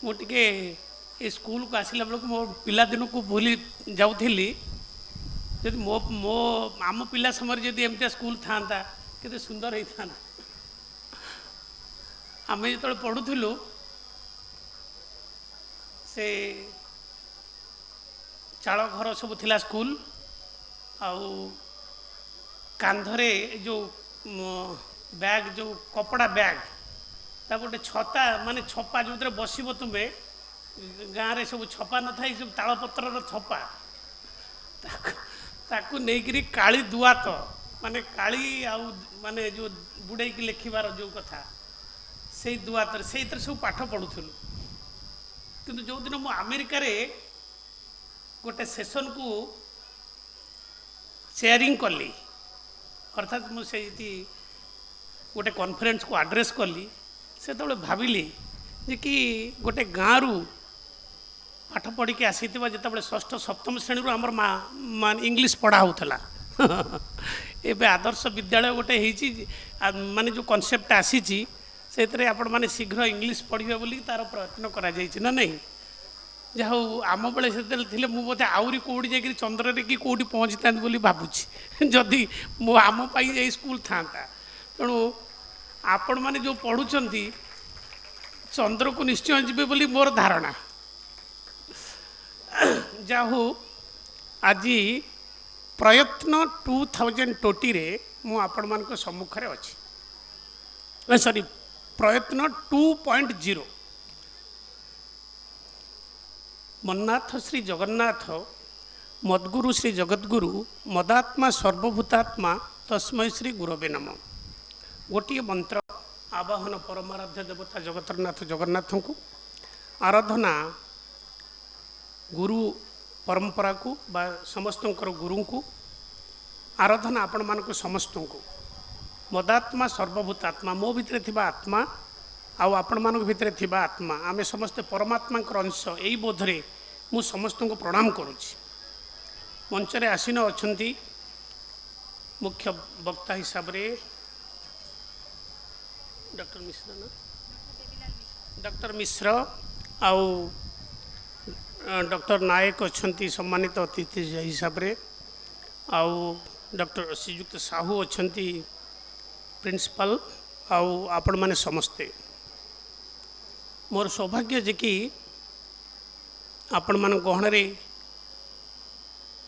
ମୁଁ ଟିକେ ଏ ସ୍କୁଲକୁ ଆସିଲା ବେଳକୁ ମୋ ପିଲାଦିନକୁ ଭୁଲି ଯାଉଥିଲି। ଯଦି ମୋ ମୋ ଆମ ପିଲା ସମୟରେ ଯଦି ଏମିତିଆ ସ୍କୁଲ ଥାନ୍ତା, କେତେ ସୁନ୍ଦର ହେଇଥାନ୍ତା। ଆମେ ଯେତେବେଳେ ପଢ଼ୁଥିଲୁ, ସେ ଚାଳ ଘର ସବୁ ଥିଲା ସ୍କୁଲ, ଆଉ କାନ୍ଧରେ ଏ ଯେଉଁ ବ୍ୟାଗ୍, ଯେଉଁ କପଡ଼ା ବ୍ୟାଗ୍, ତା ଗୋଟେ ଛତା, ମାନେ ଛପା ଯେଉଁଥିରେ ବସିବ ତୁମେ। ଗାଁରେ ସବୁ ଛପା ନଥାଏ, ସବୁ ତାଳପତ୍ରର ଛପା, ତାକୁ ନେଇକିରି କାଳି ଦୁଆତ, ମାନେ କାଳି ଆଉ ମାନେ ଯେଉଁ ବୁଡ଼େଇକି ଲେଖିବାର ଯେଉଁ କଥା, ସେଇ ଦୁଆତରେ ସେଇଥିରେ ସବୁ ପାଠ ପଢ଼ୁଥିଲୁ। କିନ୍ତୁ ଯେଉଁଦିନ ମୁଁ ଆମେରିକାରେ ଗୋଟେ ସେସନ୍କୁ ଚେୟାରିଂ କଲି, ଅର୍ଥାତ୍ ମୁଁ ସେଇଠି ଗୋଟେ କନଫରେନ୍ସକୁ ଆଡ୍ରେସ୍ କଲି, ସେତେବେଳେ ଭାବିଲି ଯେ କି ଗୋଟେ ଗାଁରୁ ପାଠ ପଢ଼ିକି ଆସିଥିବା, ଯେତେବେଳେ ଷଷ୍ଠ ସପ୍ତମ ଶ୍ରେଣୀରୁ ଆମର ମାନେ ଇଂଲିଶ ପଢ଼ା ହେଉଥିଲା। ଏବେ ଆଦର୍ଶ ବିଦ୍ୟାଳୟ ଗୋଟେ ହେଇଛି, ମାନେ ଯେଉଁ କନସେପ୍ଟ ଆସିଛି, ସେଥିରେ ଆପଣମାନେ ଶୀଘ୍ର ଇଂଲିଶ ପଢ଼ିବେ ବୋଲି ତା'ର ପ୍ରୟତ୍ନ କରାଯାଇଛି ନା ନାହିଁ? ଯାହା ହଉ, ଆମ ବେଳେ ସେତେବେଳେ ଥିଲେ ମୁଁ ବୋଧେ ଆହୁରି କେଉଁଠି ଯାଇକରି ଚନ୍ଦ୍ରରେ କି କେଉଁଠି ପହଞ୍ଚିଥାନ୍ତି ବୋଲି ଭାବୁଛି, ଯଦି ମୁଁ ଆମ ପାଇଁ ଏଇ ସ୍କୁଲ ଥାନ୍ତା। ତେଣୁ ଆପଣମାନେ ଯେଉଁ ପଢ଼ୁଛନ୍ତି, ଚନ୍ଦ୍ରକୁ ନିଶ୍ଚୟ ଯିବେ ବୋଲି ମୋର ଧାରଣା। ଯାହା ହଉ, ଆଜି ପ୍ରୟତ୍ନ 2020ରେ ମୁଁ ଆପଣମାନଙ୍କ ସମ୍ମୁଖରେ ଅଛି, ସରି, ପ୍ରୟତ୍ନ 2.0। ମନ୍ନାଥ ଶ୍ରୀ ଜଗନ୍ନାଥ, ମଦ୍ଗୁରୁ ଶ୍ରୀ ଜଗଦ୍ଗୁରୁ, ମଦାତ୍ମା ସର୍ବଭୂତାତ୍ମା ତସ୍ମୈ ଶ୍ରୀ ଗୁରବେ ନମ। ଗୋଟିଏ ମନ୍ତ୍ର ଆବାହନ ପରମାରାଧ୍ୟ ଦେବତା ଜଗତରନାଥ ଜଗନ୍ନାଥଙ୍କୁ, ଆରାଧନା ଗୁରୁ ପରମ୍ପରାକୁ ବା ସମସ୍ତଙ୍କର ଗୁରୁଙ୍କୁ, ଆରାଧନା ଆପଣମାନଙ୍କୁ ସମସ୍ତଙ୍କୁ। ମଦାତ୍ମା ସର୍ବଭୂତାତ୍ମା, ମୋ ଭିତରେ ଥିବା ଆତ୍ମା ଆଉ ଆପଣମାନଙ୍କ ଭିତରେ ଥିବା ଆତ୍ମା, ଆମେ ସମସ୍ତେ ପରମାତ୍ମାଙ୍କର ଅଂଶ, ଏଇ ବୋଧରେ ମୁଁ ସମସ୍ତଙ୍କୁ ପ୍ରଣାମ କରୁଛି। ମଞ୍ଚରେ ଆସୀନ ଅଛନ୍ତି ମୁଖ୍ୟ ବକ୍ତା ହିସାବରେ ଡକ୍ଟର ମିଶ୍ର ନା ଡକ୍ଟର ମିଶ୍ର, ଆଉ ଡକ୍ଟର ନାୟକ ଅଛନ୍ତି ସମ୍ମାନିତ ଅତିଥି ହିସାବରେ, ଆଉ ଡକ୍ଟର ଶ୍ରୀଯୁକ୍ତ ସାହୁ ଅଛନ୍ତି ପ୍ରିନ୍ସିପାଲ, ଆଉ ଆପଣମାନେ ସମସ୍ତେ। ମୋର ସୌଭାଗ୍ୟ ଯେ କି ଆପଣମାନଙ୍କ ଗହଣରେ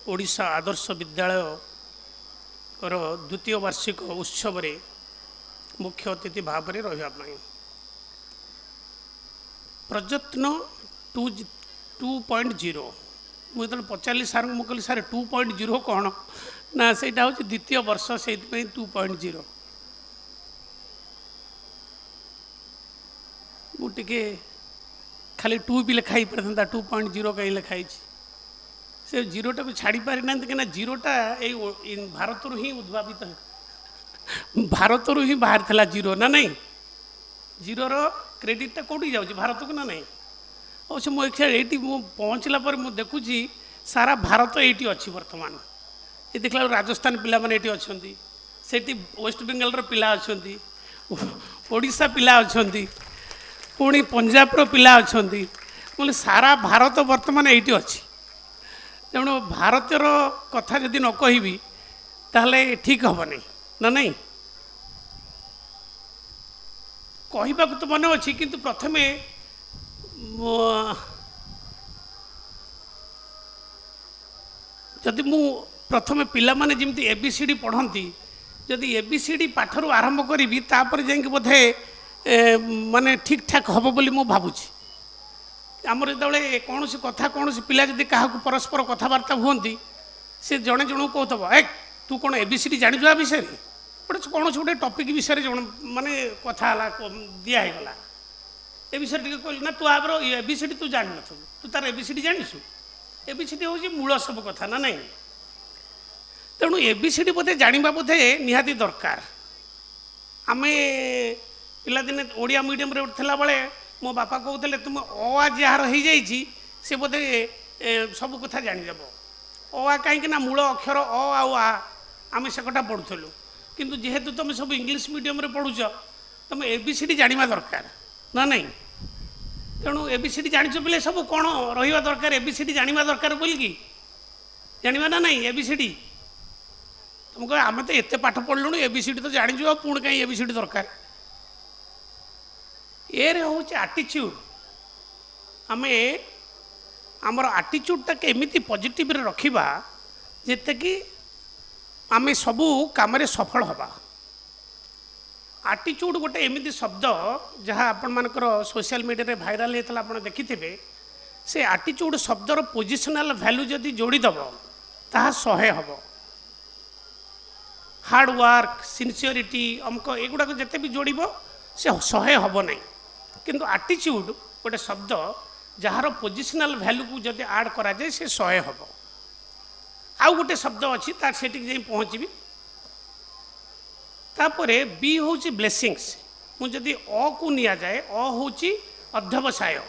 ଓଡ଼ିଶା ଆଦର୍ଶ ବିଦ୍ୟାଳୟର ଦ୍ୱିତୀୟ ବାର୍ଷିକ ଉତ୍ସବରେ ମୁଖ୍ୟ ଅତିଥି ଭାବରେ ରହିବା ପାଇଁ। ପ୍ରଯତ୍ନ 2.0। ମୁଁ ଯେତେବେଳେ ପଚାରିଲି ସାର୍ଙ୍କୁ, ମୁଁ କହିଲି, ସାର୍, 2.0 କ'ଣ? ନା, ସେଇଟା ହେଉଛି ଦ୍ୱିତୀୟ ବର୍ଷ, ସେଇଥିପାଇଁ 2.0। ମୁଁ ଟିକେ ଖାଲି ଟୁ ବି ଲେଖା ହେଇପାରିଥାନ୍ତା, 2.0 କାହିଁ ଲେଖା ହେଇଛି? ସେ ଜିରୋଟାକୁ ଛାଡ଼ି ପାରିନାହାନ୍ତି, କାହିଁକିନା ଜିରୋଟା ଏଇ ଭାରତରୁ ହିଁ ଉଦ୍ଭାବିତ, ଭାରତରୁ ହିଁ ବାହାରିଥିଲା ଜିରୋ ନା ନାହିଁ? ଜିରୋର କ୍ରେଡ଼ିଟ୍ଟା କେଉଁଠି ଯାଉଛି? ଭାରତକୁ ନା ନାହିଁ? ଅବଶ୍ୟ ମୁଁ ଏଇଠି ମୁଁ ପହଞ୍ଚିଲା ପରେ ମୁଁ ଦେଖୁଛି ସାରା ଭାରତ ଏଇଠି ଅଛି ବର୍ତ୍ତମାନ। ଏ ଦେଖିଲା ବେଳକୁ ରାଜସ୍ଥାନ ପିଲାମାନେ ଏଇଠି ଅଛନ୍ତି, ସେଠି ୱେଷ୍ଟବେଙ୍ଗଲର ପିଲା ଅଛନ୍ତି, ଓଡ଼ିଶା ପିଲା ଅଛନ୍ତି, ପୁଣି ପଞ୍ଜାବର ପିଲା ଅଛନ୍ତି। ମୁଁ ସାରା ଭାରତ ବର୍ତ୍ତମାନ ଏଇଠି ଅଛି। ତେଣୁ ଭାରତର କଥା ଯଦି ନ କହିବି ତାହେଲେ ଠିକ୍ ହେବନି ନା ନାହିଁ? କହିବାକୁ ତ ମନେ ଅଛି, କିନ୍ତୁ ପ୍ରଥମେ ଯଦି ମୁଁ ପ୍ରଥମେ ପିଲାମାନେ ଯେମିତି ଏ ବି ସି ଡ଼ି ପଢ଼ନ୍ତି, ଯଦି ଏ ବି ସି ଡ଼ି ପାଠରୁ ଆରମ୍ଭ କରିବି, ତାପରେ ଯାଇକି ବୋଧେ ମାନେ ଠିକ୍ ଠାକ୍ ହେବ ବୋଲି ମୁଁ ଭାବୁଛି। ଆମର ଯେତେବେଳେ କୌଣସି କଥା, କୌଣସି ପିଲା ଯଦି କାହାକୁ ପରସ୍ପର କଥାବାର୍ତ୍ତା ହୁଅନ୍ତି, ସେ ଜଣେ ଜଣକୁ କହୁଥିବ, ଏ ତୁ କ'ଣ ଏ ବି ସି ଡ଼ି ଜାଣିଛୁ? ଆ ବିଷୟରେ ଗୋଟେ କୌଣସି ଗୋଟେ ଟପିକ୍ ବିଷୟରେ ଜଣେ ମାନେ କଥା ହେଲା, ଦିଆ ହେଇଗଲା, ଏ ବିଷୟରେ ଟିକେ କହିଲି ନା, ତୁ ଆର ଏ ବି ସି ଡ଼ି ତୁ ଜାଣିନଥିବୁ, ତୁ ତାର ଏ ବି ସି ଡ଼ି ଜାଣିଛୁ? ଏ ବି ସି ଡ଼ି ହେଉଛି ମୂଳ ସବୁ କଥା ନା ନାହିଁ? ତେଣୁ ଏ ବି ସି ଡ଼ି ବୋଧେ ଜାଣିବା ବୋଧେ ନିହାତି ଦରକାର। ଆମେ ପିଲାଦିନେ ଓଡ଼ିଆ ମିଡ଼ିୟମରେ ଥିଲାବେଳେ ମୋ ବାପା କହୁଥିଲେ, ତୁମେ ଅ ଆ ଯାହାର ହେଇଯାଇଛି ସେ ବୋଧେ ସବୁ କଥା ଜାଣିଦେବ। ଅ ଆ କାହିଁକି ନା ମୂଳ ଅକ୍ଷର ଅ ଆଉ ଆ, ଆମେ ସେ କଥା ପଢ଼ୁଥିଲୁ। କିନ୍ତୁ ଯେହେତୁ ତୁମେ ସବୁ ଇଂଲିଶ ମିଡ଼ିୟମରେ ପଢ଼ୁଛ, ତୁମେ ଏ ବି ସି ଡ଼ି ଜାଣିବା ଦରକାର ନା ନାହିଁ? ତେଣୁ ଏ ବି ସି ଡି ଜାଣିଛ ପିଲେ ସବୁ କ'ଣ ରହିବା ଦରକାର? ଏ ବି ସି ଡି ଜାଣିବା ଦରକାର ବୋଲିକି ଜାଣିବା ନା ନାଇଁ? ଏ ବି ସି ଡି ତମେ କହିବ ଆମେ ତ ଏତେ ପାଠ ପଢ଼ିଲୁଣି, ଏ ବି ସି ଡି ତ ଜାଣିଛୁ, ଆଉ ପୁଣି କାହିଁ ଏ ବି ସି ଡି ଦରକାର? ଏରେ ହେଉଛି ଆଟିଚ୍ୟୁଡ଼। ଆମେ ଆମର ଆଟିଚ୍ୟୁଡ଼ଟାକୁ ଏମିତି ପଜିଟିଭରେ ରଖିବା ଯେତେକି ଆମେ ସବୁ କାମରେ ସଫଳ ହେବା। ଆଟିଚ୍ୟୁଡ଼ ଗୋଟେ ଏମିତି ଶବ୍ଦ ଯାହା ଆପଣମାନଙ୍କର ସୋସିଆଲ ମିଡ଼ିଆରେ ଭାଇରାଲ ହେଇଥିଲା, ଆପଣ ଦେଖିଥିବେ। ସେ ଆଟିଚ୍ୟୁଡ଼ ଶବ୍ଦର ପୋଜିସନାଲ ଭ୍ୟାଲୁ ଯଦି ଯୋଡ଼ିଦେବ ତାହା 100 ହେବ। ହାର୍ଡ଼ ୱାର୍କ, ସିନସିୟରିଟି, ଅମକ ଏଗୁଡ଼ାକ ଯେତେ ବି ଯୋଡ଼ିବ ସେ 100 ହେବ ନାହିଁ। କିନ୍ତୁ ଆଟିଚ୍ୟୁଡ଼ ଗୋଟେ ଶବ୍ଦ ଯାହାର ପୋଜିସନାଲ ଭ୍ୟାଲୁକୁ ଯଦି ଆଡ଼୍ କରାଯାଏ ସେ 100 ହେବ। ଆଉ ଗୋଟେ ଶବ୍ଦ ଅଛି, ତାର ସେଠିକି ଯାଇ ପହଞ୍ଚିବି। ତାପରେ ବି ହେଉଛି ବ୍ଲେସିଂସ୍। ମୁଁ ଯଦି ଅକୁ ନିଆଯାଏ, ଅ ହେଉଛି ଅଧ୍ୟବସାୟ,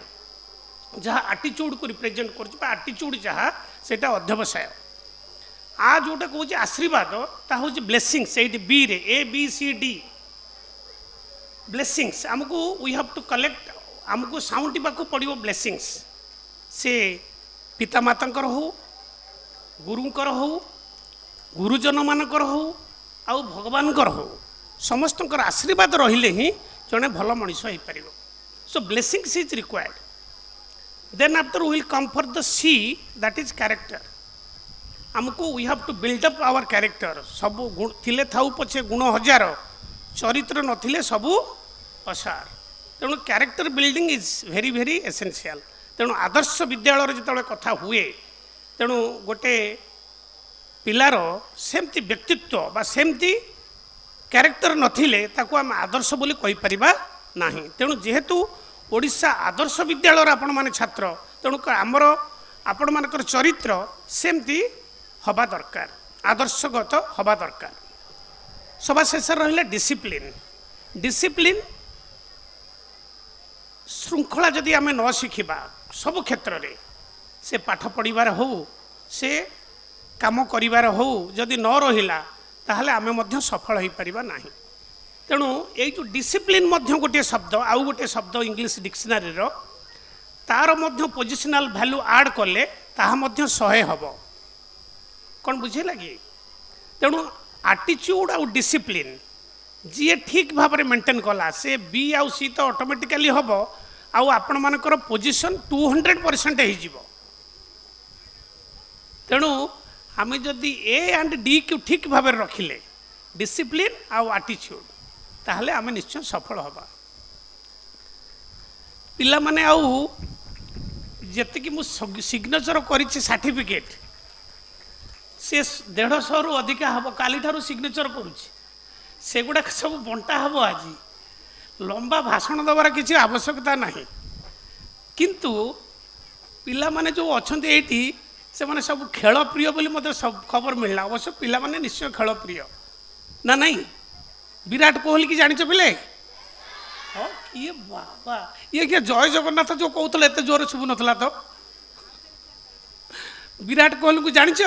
ଯାହା ଆଟିଚ୍ୟୁଡ଼କୁ ରିପ୍ରେଜେଣ୍ଟ କରୁଛି ବା ଆଟିଚ୍ୟୁଡ଼ ଯାହା ସେଇଟା ଅଧ୍ୟବସାୟ। ଆ ଯେଉଁଟା କହୁଛି ଆଶୀର୍ବାଦ, ତାହା ହେଉଛି ବ୍ଲେସିଂସ୍। ସେଇଠି ବିରେ ଏ ବି ସି ଡି ବ୍ଲେସିଂସ୍ ଆମକୁ we have to collect, ଆମକୁ ସାଉଁଟିବାକୁ ପଡ଼ିବ ବ୍ଲେସିଂସ୍। ସେ ପିତାମାତାଙ୍କର ହଉ, ଗୁରୁଙ୍କର ହଉ, ଗୁରୁଜନମାନଙ୍କର ହଉ, ଆଉ ଭଗବାନଙ୍କର ହଉ, ସମସ୍ତଙ୍କର ଆଶୀର୍ବାଦ ରହିଲେ ହିଁ ଜଣେ ଭଲ ମଣିଷ ହେଇପାରିବ। So blessings is required. Then after will come for the C, that is character. ଆମକୁ we have to build up our character. ସବୁ ଗୁଣ ଥିଲେ ଥାଉ ପଛେ ଗୁଣ ହଜାର, ଚରିତ୍ର ନଥିଲେ ସବୁ ଅସାର। ତେଣୁ character building is very very essential. ତେଣୁ ଆଦର୍ଶ ବିଦ୍ୟାଳୟର ଯେତେବେଳେ କଥା ହୁଏ, ତେଣୁ ଗୋଟେ ପିଲାର ସେମିତି ବ୍ୟକ୍ତିତ୍ୱ ବା ସେମିତି କ୍ୟାରେକ୍ଟର ନଥିଲେ ତାକୁ ଆମେ ଆଦର୍ଶ ବୋଲି କହିପାରିବା ନାହିଁ। ତେଣୁ ଯେହେତୁ ଓଡ଼ିଶା ଆଦର୍ଶ ବିଦ୍ୟାଳୟର ଆପଣମାନେ ଛାତ୍ର, ତେଣୁ ଆମର ଆପଣମାନଙ୍କର ଚରିତ୍ର ସେମିତି ହେବା ଦରକାର, ଆଦର୍ଶଗତ ହେବା ଦରକାର। ସବା ଶେଷରେ ରହିଲା ଡିସିପ୍ଲିନ୍। ଡିସିପ୍ଲିନ୍ ଶୃଙ୍ଖଳା ଯଦି ଆମେ ନ ଶିଖିବା ସବୁ କ୍ଷେତ୍ରରେ, ସେ ପାଠ ପଢ଼ିବାର ହେଉ, ସେ କାମ କରିବାର ହେଉ, ଯଦି ନ ରହିଲା ତାହେଲେ ଆମେ ମଧ୍ୟ ସଫଳ ହୋଇପାରିବା ନାହିଁ। ତେଣୁ ଏଇ ଯେଉଁ ଡିସିପ୍ଲିନ୍ ମଧ୍ୟ ଗୋଟିଏ ଶବ୍ଦ, ଆଉ ଗୋଟିଏ ଶବ୍ଦ ଇଂଲିଶ ଡିକ୍ସନାରୀର, ତାର ମଧ୍ୟ ପୋଜିସନାଲ ଭ୍ୟାଲୁ ଆଡ଼୍ କଲେ ତାହା ମଧ୍ୟ 100 ହେବ। କ'ଣ ବୁଝିଲା କି? ତେଣୁ ଆଟିଚ୍ୟୁଡ଼ ଆଉ ଡିସିପ୍ଲିନ୍ ଯିଏ ଠିକ୍ ଭାବରେ ମେଣ୍ଟେନ୍ କଲା, ସେ ବି ଆଉ ସି ତ ଅଟୋମେଟିକାଲି ହେବ, ଆଉ ଆପଣମାନଙ୍କର ପୋଜିସନ୍ 200% ହେଇଯିବ। ତେଣୁ ଆମେ ଯଦି ଏ ଆଣ୍ଡ ଡିକୁ ଠିକ୍ ଭାବରେ ରଖିଲେ, ଡିସିପ୍ଲିନ୍ ଆଉ ଆଟିଚ୍ୟୁଡ଼, ତାହେଲେ ଆମେ ନିଶ୍ଚୟ ସଫଳ ହେବା। ପିଲାମାନେ, ଆଉ ଯେତିକି ମୁଁ ସିଗ୍ନେଚର କରିଛି ସାର୍ଟିଫିକେଟ୍, ସେ 150ରୁ ଅଧିକା ହେବ। କାଲିଠାରୁ ସିଗ୍ନେଚର କରୁଛି, ସେଗୁଡ଼ାକ ସବୁ ବଣ୍ଟା ହେବ ଆଜି। ଲମ୍ବା ଭାଷଣ ଦେବାର କିଛି ଆବଶ୍ୟକତା ନାହିଁ, କିନ୍ତୁ ପିଲାମାନେ ଯେଉଁ ଅଛନ୍ତି ଏଇଠି, ସେମାନେ ସବୁ ଖେଳ ପ୍ରିୟ ବୋଲି ମୋତେ ସବୁ ଖବର ମିଳିଲା। ଅବଶ୍ୟ ପିଲାମାନେ ନିଶ୍ଚୟ ଖେଳ ପ୍ରିୟ ନା ନାହିଁ? ବିରାଟ କୋହଲି କି ଜାଣିଛ ପିଲେ? ହଁ, କିଏ ବାବା ଇଏ କିଏ? ଜୟ ଜଗନ୍ନାଥ ଯେଉଁ କହୁଥିଲେ ଏତେ ଜୋରରେ ଶୁଭୁନଥିଲା ତ। ବିରାଟ କୋହଲିକୁ ଜାଣିଛ?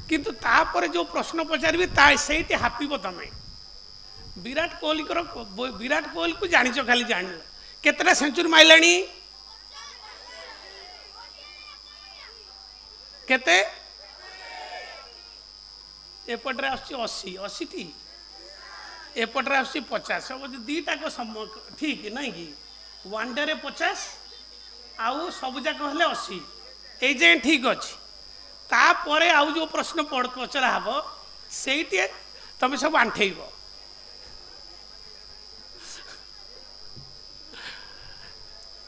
କିନ୍ତୁ ତାପରେ ଯେଉଁ ପ୍ରଶ୍ନ ପଚାରିବି ତା ସେଇଠି ହାପିବ ତମେ। ବିରାଟ କୋହଲିଙ୍କର, ବିରାଟ କୋହଲିକୁ ଜାଣିଛ, ଖାଲି ଜାଣିଲ, କେତେଟା ସେଞ୍ଚୁରୀ ମାରିଲାଣି? କେତେ? ଏପଟରେ ଆସୁଛି 80, 80ଟି, ଏପଟରେ ଆସୁଛି 50। ଅବଶ୍ୟ ଦୁଇଟାକ ଠିକ୍ ନାଇଁ କି? ୱାନ୍ ଡେରେ 50 ଆଉ ସବୁଯାକ ହେଲେ 80, ଏଇ ଯାଏଁ ଠିକ୍ ଅଛି। ତାପରେ ଆଉ ଯେଉଁ ପ୍ରଶ୍ନ ପଚରା ହେବ ସେଇଠି ତମେ ସବୁ ଆଣ୍ଠେଇବ।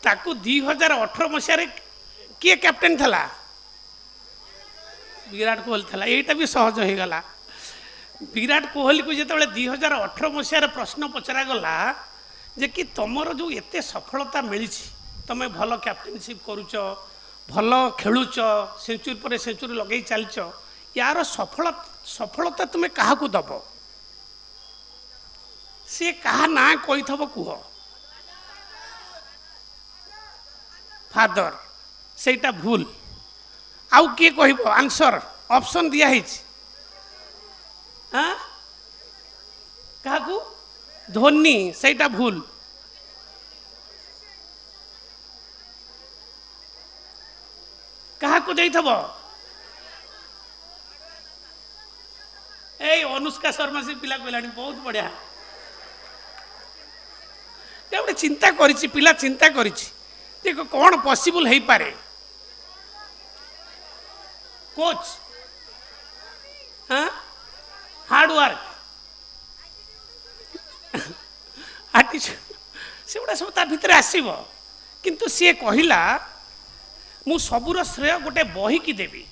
ତାକୁ 2018 ମସିହାରେ କିଏ କ୍ୟାପ୍ଟେନ୍ ଥିଲା? ବିରାଟ କୋହଲି ଥିଲା। ଏଇଟା ବି ସହଜ ହେଇଗଲା। ବିରାଟ କୋହଲିକୁ ଯେତେବେଳେ 2018 ମସିହାରେ ପ୍ରଶ୍ନ ପଚରାଗଲା ଯେ କି ତୁମର ଯେଉଁ ଏତେ ସଫଳତା ମିଳିଛି, ତୁମେ ଭଲ କ୍ୟାପ୍ଟେନସିପ୍ କରୁଛ, ଭଲ ଖେଳୁଛ, ସେଞ୍ଚୁରୀ ପରେ ସେଞ୍ଚୁରୀ ଲଗେଇ ଚାଲିଛ, ୟାର ସଫଳତା ତୁମେ କାହାକୁ ଦେବ? ସିଏ କାହା ନାଁ କହିଥିବ କୁହ? ଫାଦର। ସେଇଟା ଭୁଲ। ଆଉ କିଏ କହିବ ଆନ୍ସର? ଅପସନ୍ ଦିଆହେଇଛି। ହଁ, କାହାକୁ? ଧୋନି। ସେଇଟା ଭୁଲ। କାହାକୁ ଦେଇଥିବ? ଏଇ ଅନୁଷ୍କା ଶର୍ମା, ସେ ପିଲା କହିଲାଣି, ବହୁତ ବଢ଼ିଆ। ଗୋଟେ ଚିନ୍ତା କରିଛି ପିଲା, ଚିନ୍ତା କରିଛି ଯେ କ'ଣ ପସିବୁଲ ହେଇପାରେ। କୋଚ୍, ହଁ, ହାର୍ଡ ୱାର୍କ, ଆଟିଚ୍ୟୁଡ଼, ସେଗୁଡ଼ା ସବୁ ତା ଭିତରେ ଆସିବ। କିନ୍ତୁ ସିଏ କହିଲା, ମୁଁ ସବୁର ଶ୍ରେୟ ଗୋଟେ ବହିକି ଦେବି।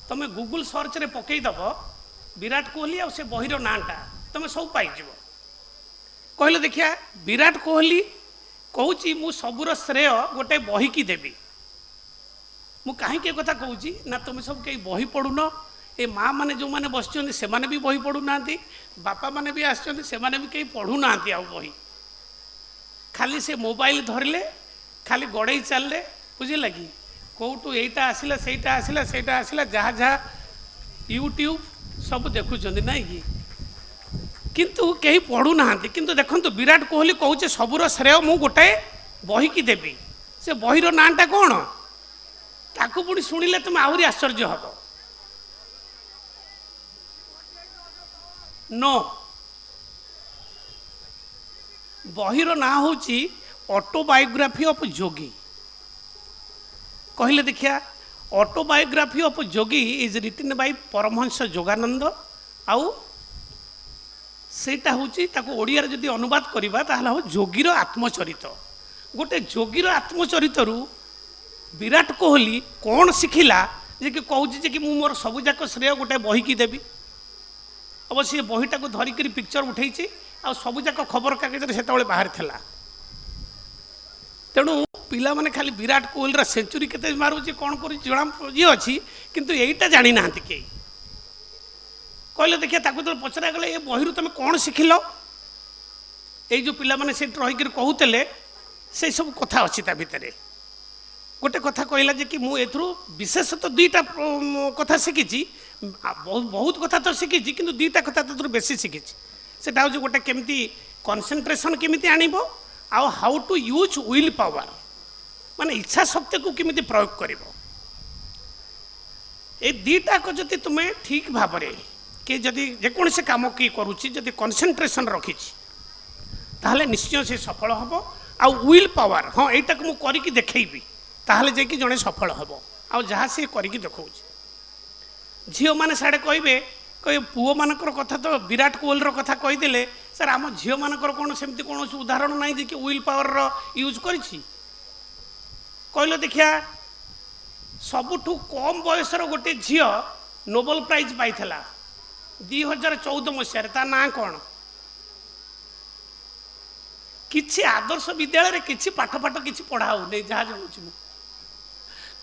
ତମେ ଗୁଗୁଲ ସର୍ଚ୍ଚରେ ପକେଇଦେବ ବିରାଟ କୋହଲି ଆଉ ସେ ବହିର ନାଁଟା, ତମେ ସବୁ ପାଇଯିବ। କହିଲେ ଦେଖିଆ, ବିରାଟ କୋହଲି କହୁଛି ମୁଁ ସବୁର ଶ୍ରେୟ ଗୋଟେ ବହିକି ଦେବି। ମୁଁ କାହିଁକି ଏ କଥା କହୁଛି ନା, ତୁମେ ସବୁ କେହି ବହି ପଢ଼ୁନ। ଏ ମା' ମାନେ ଯେଉଁମାନେ ବସିଛନ୍ତି, ସେମାନେ ବି ବହି ପଢ଼ୁନାହାନ୍ତି। ବାପାମାନେ ବି ଆସିଛନ୍ତି, ସେମାନେ ବି କେହି ପଢ଼ୁନାହାନ୍ତି ଆଉ ବହି। ଖାଲି ସେ ମୋବାଇଲ ଧରିଲେ, ଖାଲି ଗଡ଼େଇ ଚାଲିଲେ, ବୁଝିଲା କି? କେଉଁଠୁ ଏଇଟା ଆସିଲା, ସେଇଟା ଆସିଲା, ସେଇଟା ଆସିଲା, ଯାହା ଯାହା ୟୁଟ୍ୟୁବ୍ ସବୁ ଦେଖୁଛନ୍ତି, ନାଇଁ କି? କିନ୍ତୁ କେହି ପଢ଼ୁନାହାନ୍ତି। କିନ୍ତୁ ଦେଖନ୍ତୁ, ବିରାଟ କୋହଲି କହୁଛି ସବୁର ଶ୍ରେୟ ମୁଁ ଗୋଟାଏ ବହିକି ଦେବି। ସେ ବହିର ନାଁଟା କ'ଣ? ତାକୁ ପୁଣି ଶୁଣିଲେ ତୁମେ ଆହୁରି ଆଶ୍ଚର୍ଯ୍ୟ ହେବ। ନୋ, ବହିର ନାଁ ହେଉଛି ଅଟୋବାୟୋଗ୍ରାଫି ଅଫ୍ ଯୋଗୀ। କହିଲେ ଦେଖିଆ, Autobiography of Yogi is written by Paramahansa Yogananda. ଆଉ ସେଇଟା ହେଉଛି, ତାକୁ ଓଡ଼ିଆରେ ଯଦି ଅନୁବାଦ କରିବା ତାହେଲେ ହେବ ଯୋଗୀର ଆତ୍ମଚରିତ। ଗୋଟେ ଯୋଗୀର ଆତ୍ମଚରିତରୁ ବିରାଟ କୋହଲି କ'ଣ ଶିଖିଲା ଯେ କି କହୁଛି ଯେ କି ମୁଁ ମୋର ସବୁଯାକ ଶ୍ରେୟ ଗୋଟେ ବହିକି ଦେବି? ଅବଶ୍ୟ ଏ ବହିଟାକୁ ଧରିକିରି ପିକ୍ଚର ଉଠେଇଛି ଆଉ ସବୁଯାକ ଖବରକାଗଜରେ ସେତେବେଳେ ବାହାରିଥିଲା। ତେଣୁ ପିଲାମାନେ ଖାଲି ବିରାଟ କୋହଲିର ସେଞ୍ଚୁରୀ କେତେ ମାରୁଛି, କ'ଣ କରୁଛି ଜଣା ଇଏ ଅଛି, କିନ୍ତୁ ଏଇଟା ଜାଣିନାହାନ୍ତି କେହି। କହିଲେ ଦେଖିଆ, ତାକୁ ଯେତେବେଳେ ପଚରାଗଲା, ଏ ବହିରୁ ତୁମେ କ'ଣ ଶିଖିଲ, ଏଇ ଯେଉଁ ପିଲାମାନେ ସେଇଠି ରହିକିରି କହୁଥିଲେ, ସେଇ ସବୁ କଥା ଅଛି ତା ଭିତରେ। ଗୋଟେ କଥା କହିଲା ଯେ କି ମୁଁ ଏଥିରୁ ବିଶେଷତଃ ଦୁଇଟା କଥା ଶିଖିଛି। ବହୁତ ବହୁତ କଥା ତ ଶିଖିଛି, କିନ୍ତୁ ଦୁଇଟା କଥା ସେଥିରୁ ବେଶୀ ଶିଖିଛି। ସେଟା ହେଉଛି ଗୋଟେ କେମିତି କନସେନ୍ଟ୍ରେସନ୍ କେମିତି ଆଣିବ ଆଉ how to use will power, ମାନେ ଇଚ୍ଛା ଶକ୍ତିକୁ କେମିତି ପ୍ରୟୋଗ କରିବ। ଏଇ ଦୁଇଟାକ ଯଦି ତୁମେ ଠିକ୍ ଭାବରେ, କିଏ ଯଦି ଯେକୌଣସି କାମ କିଏ କରୁଛି, ଯଦି କନସେନ୍ଟ୍ରେସନ୍ ରଖିଛି, ତାହେଲେ ନିଶ୍ଚୟ ସେ ସଫଳ ହେବ। ଆଉ will power, ହଁ, ଏଇଟାକୁ ମୁଁ କରିକି ଦେଖେଇବି, ତାହେଲେ ଯାଇକି ଜଣେ ସଫଳ ହେବ। ଆଉ ଯାହା ସିଏ କରିକି ଦେଖାଉଛି। ଝିଅମାନେ ସାଡ଼େ କହିବେ, କହିବେ ପୁଅମାନଙ୍କର କଥା ତ ବିରାଟ କୋହଲିର କଥା କହିଦେଲେ ସାର୍, ଆମ ଝିଅମାନଙ୍କର କ'ଣ ସେମିତି କୌଣସି ଉଦାହରଣ ନାହିଁ ଯେ କି will ପାୱାରର ୟୁଜ୍ କରିଛି? କହିଲ ଦେଖିଆ, ସବୁଠୁ କମ୍ ବୟସର ଗୋଟେ ଝିଅ ନୋବେଲ ପ୍ରାଇଜ୍ ପାଇଥିଲା 2014 ମସିହାରେ, ତା ନାଁ କ'ଣ? କିଛି ଆଦର୍ଶ ବିଦ୍ୟାଳୟରେ କିଛି ପାଠ ପାଠ କିଛି ପଢ଼ା ହେଉନି, ଯାହା ଜଣାଉଛି ମୁଁ।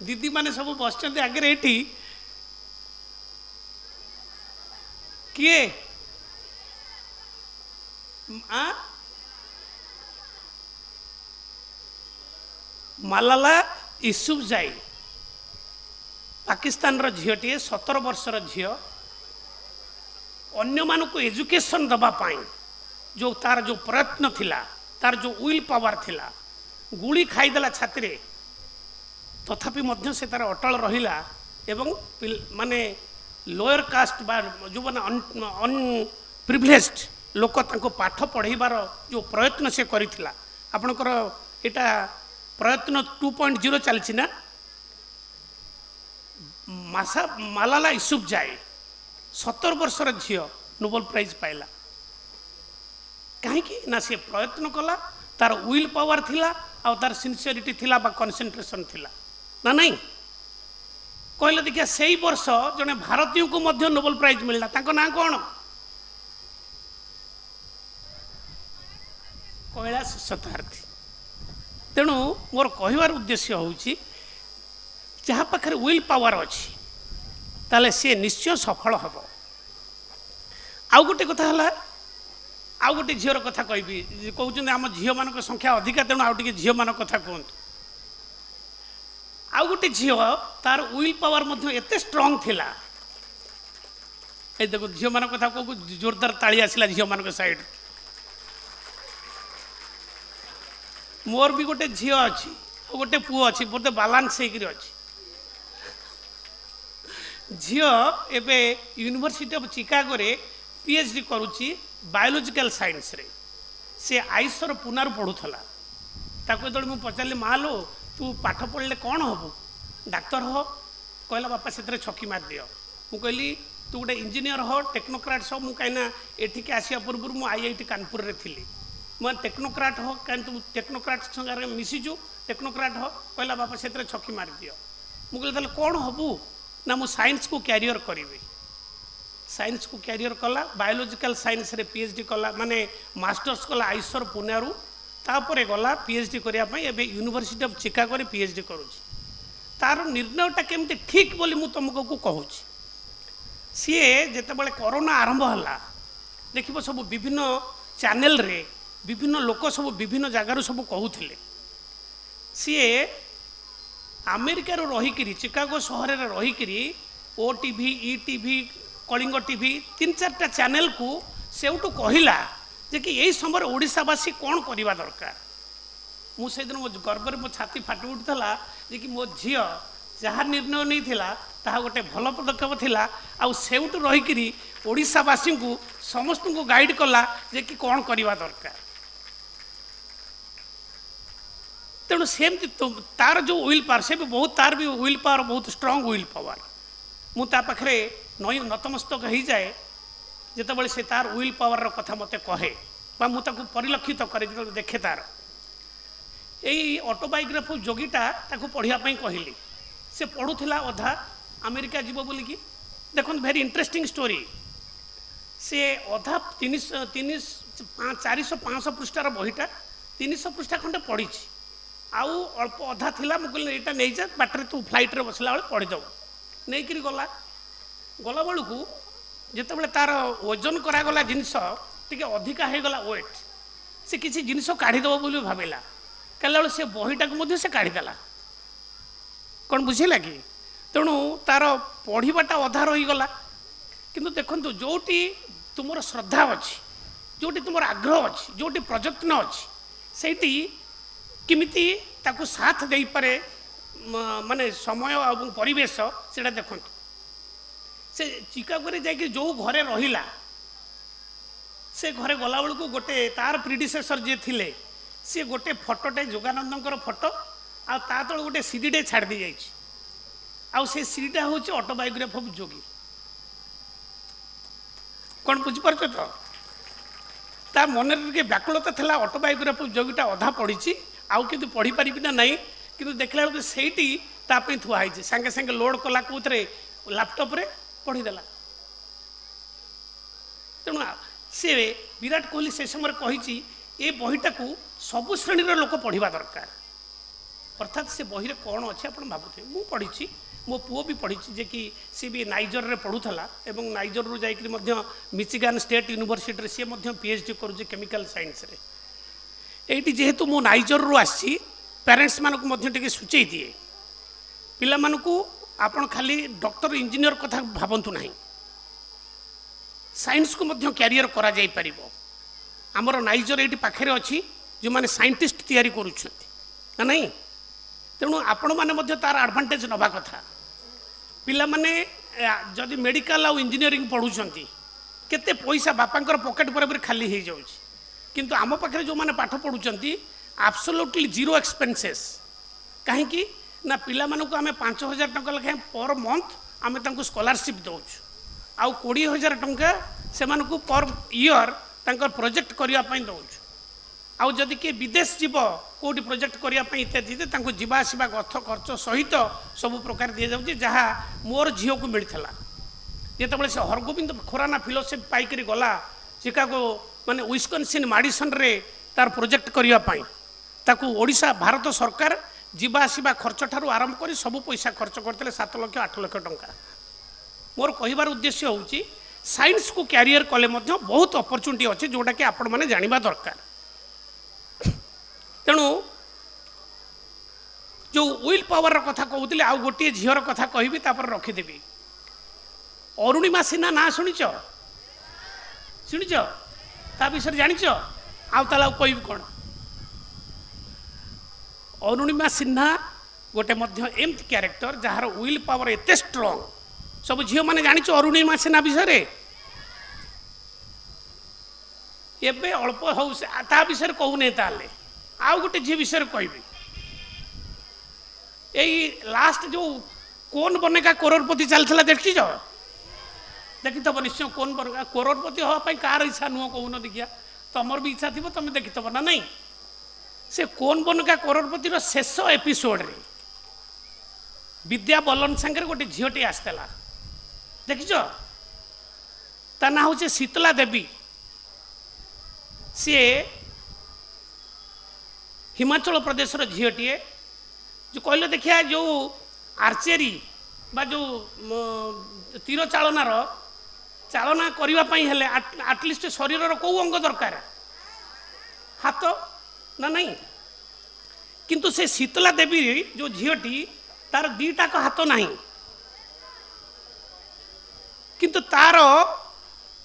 ଦିଦିମାନେ ସବୁ ବସିଛନ୍ତି ଆଗରେ ଏଇଠି। କିଏ ଆ ମାଲାଲା ୟୁସୁଫଜାଇ, ପାକିସ୍ତାନର ଝିଅଟିଏ, 17 ବର୍ଷର ଝିଅ। ଅନ୍ୟମାନଙ୍କୁ ଏଜୁକେସନ୍ ଦେବା ପାଇଁ ଯେଉଁ ତାର ଯେଉଁ ପ୍ରୟତ୍ନ ଥିଲା, ତାର ଯେଉଁ will power ଥିଲା, ଗୁଳି ଖାଇଦେଲା ଛାତିରେ, ତଥାପି ମଧ୍ୟ ସେ ତାର ଅଟଳ ରହିଲା ଏବଂ ମାନେ ଲୋୟର କାଷ୍ଟ ବା ଯେଉଁମାନେ ଅନପ୍ରିଭିଲେଜଡ୍ ଲୋକ, ତାଙ୍କୁ ପାଠ ପଢ଼େଇବାର ଯେଉଁ ପ୍ରୟତ୍ନ ସେ କରିଥିଲା। ଆପଣଙ୍କର ଏଇଟା ପ୍ରୟତ୍ନ 2.0 ଚାଲିଛି ନା? ମାସା ମାଲାଲା ୟୁସୁଫଜାଇ, 17 ବର୍ଷର ଝିଅ, ନୋବେଲ ପ୍ରାଇଜ୍ ପାଇଲା। କାହିଁକି ନା ସେ ପ୍ରୟତ୍ନ କଲା, ତାର will power ଥିଲା ଆଉ ତାର ସିନସିୟରିଟି ଥିଲା ବା କନସେନ୍ଟ୍ରେସନ୍ ଥିଲା, ନା ନାଇଁ? କହିଲେ ଦେଖିଆ, ସେଇ ବର୍ଷ ଜଣେ ଭାରତୀୟଙ୍କୁ ମଧ୍ୟ ନୋବେଲ ପ୍ରାଇଜ୍ ମିଳିଲା, ତାଙ୍କ ନାଁ କ'ଣ? କୈଳାସ ସତ୍ୟାର୍ଥୀ। ତେଣୁ ମୋର କହିବାର ଉଦ୍ଦେଶ୍ୟ ହେଉଛି, ଯାହା ପାଖରେ will power ଅଛି, ତାହେଲେ ସିଏ ନିଶ୍ଚୟ ସଫଳ ହେବ। ଆଉ ଗୋଟେ କଥା ହେଲା, ଆଉ ଗୋଟେ ଝିଅର କଥା କହିବି। କହୁଛନ୍ତି ଆମ ଝିଅମାନଙ୍କ ସଂଖ୍ୟା ଅଧିକା, ତେଣୁ ଆଉ ଟିକେ ଝିଅମାନଙ୍କ କଥା କୁହନ୍ତୁ। ଆଉ ଗୋଟେ ଝିଅ, ତାର will power ମଧ୍ୟ ଏତେ ଷ୍ଟ୍ରଙ୍ଗ ଥିଲା। ଏଇ ଦେଖ, ଝିଅମାନଙ୍କ କଥା କହୁ ଜୋରଦାର ତାଳି ଆସିଲା ଝିଅମାନଙ୍କ ସାଇଡ଼୍। ମୋର ବି ଗୋଟେ ଝିଅ ଅଛି ଆଉ ଗୋଟେ ପୁଅ ଅଛି, ବୋଧେ ବାଲାନ୍ସ ହେଇକିରି ଅଛି। ଝିଅ ଏବେ ୟୁନିଭର୍ସିଟି ଅଫ୍ ଚିକାଗୋରେ PhD କରୁଛି ବାୟୋଲୋଜିକାଲ ସାଇନ୍ସରେ। ସେ ଆଇସର ପୁନାରୁ ପଢ଼ୁଥିଲା। ତାକୁ ଯେତେବେଳେ ମୁଁ ପଚାରିଲି, ମା ଲୋ ତୁ ପାଠ ପଢ଼ିଲେ କ'ଣ ହେବୁ, ଡାକ୍ତର ହ? କହିଲା ବାପା ସେଥିରେ ଛକି ମାରିଦିଅ। ମୁଁ କହିଲି ତୁ ଗୋଟେ ଇଞ୍ଜିନିୟର ହ, ଟେକ୍ନୋକ୍ରାଟ୍ ହ। ମୁଁ କାହିଁକିନା ଏଠିକି ଆସିବା ପୂର୍ବରୁ ମୁଁ IIT କାନପୁରରେ ଥିଲି। ମୁଁ ଟେକ୍ନୋକ୍ରାଟ୍ ହ, କାହିଁ ତୁ ଟେକ୍ନୋକ୍ରାଟ୍ ସାଙ୍ଗରେ ମିଶିଛୁ, ଟେକ୍ନୋକ୍ରାଟ୍ ହ। କହିଲା ବାପା ସେଥିରେ ଛକି ମାରିଦିଅ। ମୁଁ କହିଲି ତାହେଲେ କ'ଣ ହେବୁ? ନା ମୁଁ ସାଇନ୍ସକୁ କ୍ୟାରିୟର କରିବି। ସାଇନ୍ସକୁ କ୍ୟାରିୟର କଲା, ବାୟୋଲୋଜିକାଲ ସାଇନ୍ସରେ PhD କଲା, ମାନେ ମାଷ୍ଟର୍ସ କଲା ଆଇସର ପୁନାରୁ। ତାପରେ ଗଲା PhD କରିବା ପାଇଁ, ଏବେ ୟୁନିଭର୍ସିଟି ଅଫ୍ ଚିକାଗୋରେ PhD କରୁଛି। ତାର ନିର୍ଣ୍ଣୟଟା କେମିତି ଠିକ୍ ବୋଲି ମୁଁ ତୁମକୁ କହୁଛି। ସିଏ ଯେତେବେଳେ କରୋନା ଆରମ୍ଭ ହେଲା, ଦେଖିବ ସବୁ ବିଭିନ୍ନ ଚ୍ୟାନେଲରେ ବିଭିନ୍ନ ଲୋକ ସବୁ ବିଭିନ୍ନ ଜାଗାରୁ ସବୁ କହୁଥିଲେ। ସିଏ ଆମେରିକାରୁ ରହିକିରି, ଚିକାଗୋ ସହରରେ ରହିକିରି OTV, ETV, Kalinga TV, 3-4ଟା ଚ୍ୟାନେଲକୁ ସେଇଠୁ କହିଲା ଯେ କି ଏଇ ସମୟରେ ଓଡ଼ିଶାବାସୀ କ'ଣ କରିବା ଦରକାର। ମୁଁ ସେଇଦିନ ମୋ ଗର୍ବରେ ମୋ ଛାତି ଫାଟି ଉଠୁଥିଲା ଯେ କି ମୋ ଝିଅ ଯାହା ନିର୍ଣ୍ଣୟ ନେଇଥିଲା ତାହା ଗୋଟେ ଭଲ ପଦକ୍ଷେପ ଥିଲା। ଆଉ ସେଇଠୁ ରହିକିରି ଓଡ଼ିଶାବାସୀଙ୍କୁ ସମସ୍ତଙ୍କୁ ଗାଇଡ଼ କଲା ଯେ କି କ'ଣ କରିବା ଦରକାର। ତେଣୁ ସେମିତି ତାର ଯେଉଁ will power, ସେ ବି ବହୁତ, ତାର ବି will power ବହୁତ ଷ୍ଟ୍ରଙ୍ଗ will power. ମୁଁ ତା ପାଖରେ ନତମସ୍ତକ ହେଇଯାଏ ଯେତେବେଳେ ସେ ତାର will ପାୱାରର କଥା ମୋତେ କହେ, ବା ମୁଁ ତାକୁ ପରିଲକ୍ଷିତ କରେ ଯେତେବେଳେ ଦେଖେ ତାର। ଏଇ ଅଟୋବାୟୋଗ୍ରାଫି ଯୋଗୀଟା ତାକୁ ପଢ଼ିବା ପାଇଁ କହିଲି। ସେ ପଢ଼ୁଥିଲା ଅଧା, ଆମେରିକା ଯିବ ବୋଲିକି। ଦେଖନ୍ତୁ ଭେରି ଇଣ୍ଟରେଷ୍ଟିଂ ଷ୍ଟୋରି। ସେ ଅଧା 400-500 ପୃଷ୍ଠାର ବହିଟା 300 ପୃଷ୍ଠା ଖଣ୍ଡେ ପଢ଼ିଛି, ଆଉ ଅଳ୍ପ ଅଧା ଥିଲା। ମୁଁ କହିଲି ଏଇଟା ନେଇଯା, ବାଟରେ ତୁ ଫ୍ଲାଇଟ୍ରେ ବସିଲା ବେଳେ ପଢ଼ିଦେବୁ। ନେଇକରି ଗଲା। ଗଲାବେଳକୁ ଯେତେବେଳେ ତାର ଓଜନ କରାଗଲା, ଜିନିଷ ଟିକେ ଅଧିକା ହେଇଗଲା ୱେଟ୍, ସେ କିଛି ଜିନିଷ କାଢ଼ିଦେବ ବୋଲି ଭାବିଲା। କାଢ଼ିଲା ବେଳେ ସେ ବହିଟାକୁ ମଧ୍ୟ ସେ କାଢ଼ିଦେଲା। କ'ଣ ବୁଝିଲା କି? ତେଣୁ ତାର ପଢ଼ିବାଟା ଅଧା ରହିଗଲା। କିନ୍ତୁ ଦେଖନ୍ତୁ, ଯେଉଁଠି ତୁମର ଶ୍ରଦ୍ଧା ଅଛି, ଯେଉଁଠି ତୁମର ଆଗ୍ରହ ଅଛି, ଯେଉଁଠି ପ୍ରଯତ୍ନ ଅଛି, ସେଇଠି କେମିତି ତାକୁ ସାଥ ଦେଇପାରେ ମାନେ ସମୟ ଏବଂ ପରିବେଶ, ସେଇଟା ଦେଖନ୍ତୁ। ସେ ଚିକାଗୋରେ ଯାଇକି ଯେଉଁ ଘରେ ରହିଲା, ସେ ଘରେ ଗଲାବେଳକୁ ଗୋଟେ ତାର ପ୍ରିଡିସେସର ଯିଏ ଥିଲେ, ସିଏ ଗୋଟେ ଫଟୋଟେ, ଯୋଗାନନ୍ଦଙ୍କର ଫଟୋ, ଆଉ ତା ତଳେ ଗୋଟେ ସିଡ଼ିଟେ ଛାଡ଼ି ଦେଇଯାଇଛି। ଆଉ ସେ ସିଡ଼ିଟା ହେଉଛି ଅଟୋବାୟୋଗ୍ରାଫି ଅଫ୍ ଯୋଗୀ। କ'ଣ ବୁଝିପାରୁଛ ତ? ତା ମନରେ ଟିକେ ବ୍ୟାକୁଳତା ଥିଲା, ଅଟୋବାୟୋଗ୍ରାଫି ଅଫ୍ ଯୋଗୀଟା ଅଧା ପଢ଼ିଛି, ଆଉ କିନ୍ତୁ ପଢ଼ିପାରିବି ନା ନାହିଁ। କିନ୍ତୁ ଦେଖିଲା ବେଳକୁ ସେଇଠି ତା ପାଇଁ ଥୁଆ ହେଇଛି। ସାଙ୍ଗେ ସାଙ୍ଗେ ଲୋଡ଼ କଲା କେଉଁଥିରେ, ଲାପଟପ୍ରେ ପଢ଼ିଦେଲା। ତେଣୁ ସେ ବିରାଟ କୋହଲି ସେ ସମୟରେ କହିଛି ଏ ବହିଟାକୁ ସବୁ ଶ୍ରେଣୀର ଲୋକ ପଢ଼ିବା ଦରକାର। ଅର୍ଥାତ୍ ସେ ବହିରେ କ'ଣ ଅଛି ଆପଣ ଭାବୁଥିବେ। ମୁଁ ପଢ଼ିଛି, ମୋ ପୁଅ ବି ପଢ଼ିଛି, ଯେ କି ସିଏ ବି ନାଇଜରରେ ପଢ଼ୁଥିଲା ଏବଂ ନାଇଜରରୁ ଯାଇକରି ମଧ୍ୟ ମିଚିଗାନ ଷ୍ଟେଟ୍ ୟୁନିଭର୍ସିଟିରେ ସିଏ ମଧ୍ୟ PhD କରୁଛି କେମିକାଲ ସାଇନ୍ସରେ। ଏଇଠି ଯେହେତୁ ମୁଁ ନାଇଜରରୁ ଆସିଛି, ପ୍ୟାରେଣ୍ଟସ୍ମାନଙ୍କୁ ମଧ୍ୟ ଟିକେ ସୂଚେଇ ଦିଏ, ପିଲାମାନଙ୍କୁ ଆପଣ ଖାଲି ଡକ୍ଟର ଇଞ୍ଜିନିୟର କଥା ଭାବନ୍ତୁ ନାହିଁ, ସାଇନ୍ସକୁ ମଧ୍ୟ କ୍ୟାରିୟର କରାଯାଇପାରିବ। ଆମର ନାଇଜର ଏଇଠି ପାଖରେ ଅଛି, ଯେଉଁମାନେ ସାଇଣ୍ଟିଷ୍ଟ ତିଆରି କରୁଛନ୍ତି ନା ନାହିଁ। ତେଣୁ ଆପଣମାନେ ମଧ୍ୟ ତାର ଆଡ଼ଭାଣ୍ଟେଜ୍ ନେବା କଥା। ପିଲାମାନେ ଯଦି ମେଡ଼ିକାଲ ଆଉ ଇଞ୍ଜିନିୟରିଂ ପଢ଼ୁଛନ୍ତି, କେତେ ପଇସା ବାପାଙ୍କର ପକେଟ୍ ପୁରାପୁରି ଖାଲି ହେଇଯାଉଛି। କିନ୍ତୁ ଆମ ପାଖରେ ଯେଉଁମାନେ ପାଠ ପଢ଼ୁଛନ୍ତି, ଆବସୋଲ୍ୟୁଟଲି ଜିରୋ ଏକ୍ସପେନ୍ସେସ୍। କାହିଁକି ନା ପିଲାମାନଙ୍କୁ ଆମେ 5,000 ଟଙ୍କା ଲେଖାଏଁ ପର୍ ମନ୍ଥ ଆମେ ତାଙ୍କୁ ସ୍କଲାରସିପ୍ ଦେଉଛୁ, ଆଉ 20,000 ଟଙ୍କା ସେମାନଙ୍କୁ ପର୍ ଇୟର୍ ତାଙ୍କର ପ୍ରୋଜେକ୍ଟ କରିବା ପାଇଁ ଦେଉଛୁ। ଆଉ ଯଦି କିଏ ବିଦେଶ ଯିବ କେଉଁଠି ପ୍ରୋଜେକ୍ଟ କରିବା ପାଇଁ ଇତ୍ୟାଦି, ତାଙ୍କୁ ଯିବା ଆସିବା ଅର୍ଥ ଖର୍ଚ୍ଚ ସହିତ ସବୁ ପ୍ରକାର ଦିଆଯାଉଛି, ଯାହା ମୋର ଝିଅକୁ ମିଳିଥିଲା ଯେତେବେଳେ ସେ ହରଗୋବିନ୍ଦ ଖୋରାନା ଫେଲୋସିପ୍ ପାଇକରି ଗଲା ଚିକାଗୋ, ମାନେ ୱିସ୍କନସିନ୍ ମାଡ଼ିସନରେ ତାର ପ୍ରୋଜେକ୍ଟ କରିବା ପାଇଁ। ତାକୁ ଓଡ଼ିଶା ଭାରତ ସରକାର ଯିବା ଆସିବା ଖର୍ଚ୍ଚ ଠାରୁ ଆରମ୍ଭ କରି ସବୁ ପଇସା ଖର୍ଚ୍ଚ କରିଥିଲେ, 7 ଲକ୍ଷ 8 ଲକ୍ଷ ଟଙ୍କା। ମୋର କହିବାର ଉଦ୍ଦେଶ୍ୟ ହେଉଛି ସାଇନ୍ସକୁ କ୍ୟାରିୟର କଲେ ମଧ୍ୟ ବହୁତ ଅପରଚ୍ୟୁନିଟି ଅଛି, ଯେଉଁଟାକି ଆପଣମାନେ ଜାଣିବା ଦରକାର। ତେଣୁ ଯେଉଁ will ପାୱାରର କଥା କହୁଥିଲି, ଆଉ ଗୋଟିଏ ଝିଅର କଥା କହିବି ତାପରେ ରଖିଦେବି। ଅରୁଣିମା ସିହ୍ନା ନାଁ ଶୁଣିଛ? ଶୁଣିଛ? ତା ବିଷୟରେ ଜାଣିଛ? ଆଉ ତାହେଲେ ଆଉ କହିବି କ'ଣ? ଅରୁଣିମା ସିହ୍ନା ଗୋଟେ ମଧ୍ୟ ଏମିତି କ୍ୟାରେକ୍ଟର ଯାହାର will power ଏତେ ଷ୍ଟ୍ରଙ୍ଗ, ସବୁ ଝିଅମାନେ ଜାଣିଛ ଅରୁଣିମା ସିହ୍ନା ବିଷୟରେ? ଏବେ ଅଳ୍ପ ହଉ, ତା ବିଷୟରେ କହୁନି। ତାହେଲେ ଆଉ ଗୋଟେ ଝିଅ ବିଷୟରେ କହିବି। ଏଇ ଲାଷ୍ଟ ଯେଉଁ କୋନ୍ ବନେଗା କରୋଡ଼ପତି ଚାଲିଥିଲା, ଦେଖିଛ? ଦେଖିଥିବ ନିଶ୍ଚୟ। କୋନ୍ ବନେଗା କରୋଡ଼ପତି ହେବା ପାଇଁ କାହାର ଇଚ୍ଛା ନୁହଁ କହୁନ ଦେଖିଆ? ତମର ବି ଇଚ୍ଛା ଥିବ, ତମେ ଦେଖିଥିବ ନା ନାଇଁ? ସେ କୋନ୍ ବନେଗା କରୋଡ଼ପତିର ଶେଷ ଏପିସୋଡ଼ରେ ବିଦ୍ୟା ବଲନ ସାଙ୍ଗରେ ଗୋଟେ ଝିଅଟି ଆସିଥିଲା, ଦେଖିଛ? ତା ନାଁ ହେଉଛି ଶୀତଲା ଦେବୀ। ସିଏ ହିମାଚଳ ପ୍ରଦେଶର ଝିଅଟିଏ। ଯେଉଁ କହିଲ ଦେଖିଆ, ଯେଉଁ ଆର୍ଚେରୀ ବା ଯେଉଁ ତୀର ଚାଳନାର ଚାଳନା କରିବା ପାଇଁ ହେଲେ ଆଟଲିଷ୍ଟ ଶରୀରର କେଉଁ ଅଙ୍ଗ ଦରକାର? ହାତ ନା ନାହିଁ? କିନ୍ତୁ ସେ ଶୀତଲା ଦେବୀ ଯେଉଁ ଝିଅଟି, ତାର ଦୁଇଟାକ ହାତ ନାହିଁ। କିନ୍ତୁ ତାର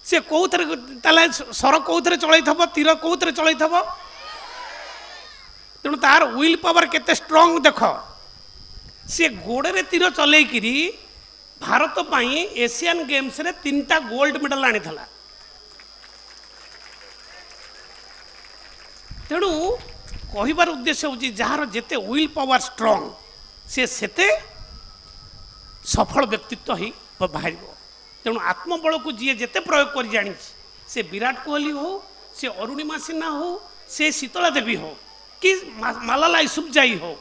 ସେ କେଉଁଥିରେ ତାହେଲେ ସର କେଉଁଥିରେ ଚଳେଇଥିବ, ତୀର କେଉଁଥିରେ ଚଳେଇଥିବ? ତେଣୁ ତାର will power କେତେ ଷ୍ଟ୍ରଙ୍ଗ ଦେଖ। ସିଏ ଗୋଡ଼ରେ ତୀର ଚଲେଇକିରି ଭାରତ ପାଇଁ ଏସିଆନ୍ ଗେମ୍ସରେ 3ଟା ଗୋଲ୍ଡ ମେଡାଲ ଆଣିଥିଲା। ତେଣୁ କହିବାର ଉଦ୍ଦେଶ୍ୟ ହେଉଛି, ଯାହାର ଯେତେ will power strong, ସେ ସେତେ ସଫଳ ବ୍ୟକ୍ତିତ୍ୱ ହେଇ ବାହାରିବ। ତେଣୁ ଆତ୍ମବଳକୁ ଯିଏ ଯେତେ ପ୍ରୟୋଗ କରି ଜାଣିଛି, ସେ ବିରାଟ କୋହଲି ହଉ, ସେ ଅରୁଣିମା ସିହ୍ନା ହଉ, ସେ ଶୀତଳା ଦେବୀ ହଉ କି ମାଲାଲା ୟୁସୁଫଜାଇ ହଉ,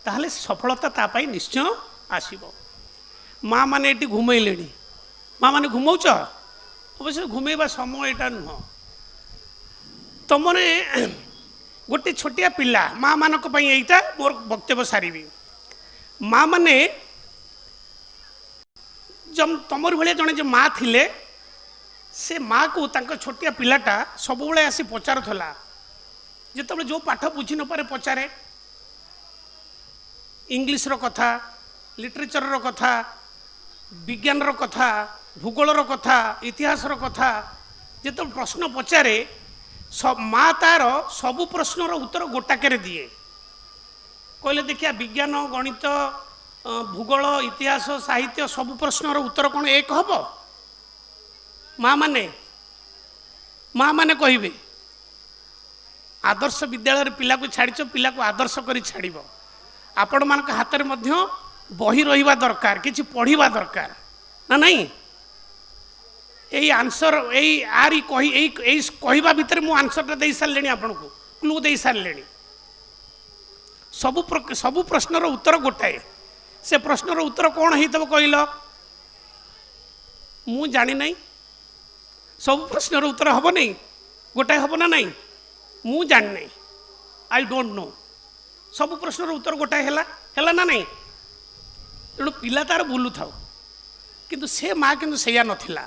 ତାହେଲେ ସଫଳତା ତା ପାଇଁ ନିଶ୍ଚୟ ଆସିବ। ମା ମାନେ ଏଠି ଘୁମେଇଲେଣି। ମା ମାନେ ଘୁମଉଛ? ଅବଶ୍ୟ ଘୁମେଇବା ସମୟ ଏଇଟା ନୁହଁ। ତମର ଗୋଟେ ଛୋଟିଆ ପିଲା, ମା ମାନଙ୍କ ପାଇଁ ଏଇଟା ମୋର ବକ୍ତବ୍ୟ ସାରିବି। ମା ମାନେ, ତମର ଭଳିଆ ଜଣେ ଯେ ମା ଥିଲେ, ସେ ମାଆକୁ ତାଙ୍କ ଛୋଟିଆ ପିଲାଟା ସବୁବେଳେ ଆସି ପଚାରୁଥିଲା। ଯେତେବେଳେ ଯେଉଁ ପାଠ ବୁଝି ନପାରେ ପଚାରେ, ଇଂଲିଶର କଥା, ଲିଟରେଚରର କଥା, ବିଜ୍ଞାନର କଥା, ଭୂଗୋଳର କଥା, ଇତିହାସର କଥା। ଯେତେବେଳେ ପ୍ରଶ୍ନ ପଚାରେ, ମା ତାର ସବୁ ପ୍ରଶ୍ନର ଉତ୍ତର ଗୋଟାକରେ ଦିଏ। କହିଲେ ଦେଖିଆ, ବିଜ୍ଞାନ, ଗଣିତ, ଭୂଗୋଳ, ଇତିହାସ, ସାହିତ୍ୟ ସବୁ ପ୍ରଶ୍ନର ଉତ୍ତର କ'ଣ ଏକ ହେବ? ମା ମାନେ, ମା ମାନେ କହିବେ। ଆଦର୍ଶ ବିଦ୍ୟାଳୟରେ ପିଲାକୁ ଛାଡ଼ିଛ, ପିଲାକୁ ଆଦର୍ଶ କରି ଛାଡ଼ିବ। ଆପଣମାନଙ୍କ ହାତରେ ମଧ୍ୟ ବହି ରହିବା ଦରକାର, କିଛି ପଢ଼ିବା ଦରକାର ନା ନାହିଁ? ଏଇ ଆନ୍ସର ଏଇ ଆରି କହି ଏଇ ଏଇ କହିବା ଭିତରେ ମୁଁ ଆନ୍ସରଟା ଦେଇ ସାରିଲିଣି, ଆପଣଙ୍କୁ କ୍ଲୁ ଦେଇ ସାରିଲିଣି। ସବୁ ପ୍ରଶ୍ନର ଉତ୍ତର ଗୋଟାଏ। ସେ ପ୍ରଶ୍ନର ଉତ୍ତର କ'ଣ ହେଇଥିବ କହିଲ? ମୁଁ ଜାଣିନାହିଁ। ସବୁ ପ୍ରଶ୍ନର ଉତ୍ତର ହେବ ନାହିଁ ଗୋଟାଏ, ହେବ ନା ନାହିଁ? ମୁଁ ଜାଣିନାହିଁ, I don't know. ସବୁ ପ୍ରଶ୍ନର ଉତ୍ତର ଗୋଟାଏ ହେଲା, ହେଲା ନା ନାହିଁ? ତେଣୁ ପିଲା ତାର ବୁଲୁଥାଉ। କିନ୍ତୁ ସେ ମା କିନ୍ତୁ ସେଇଆ ନଥିଲା।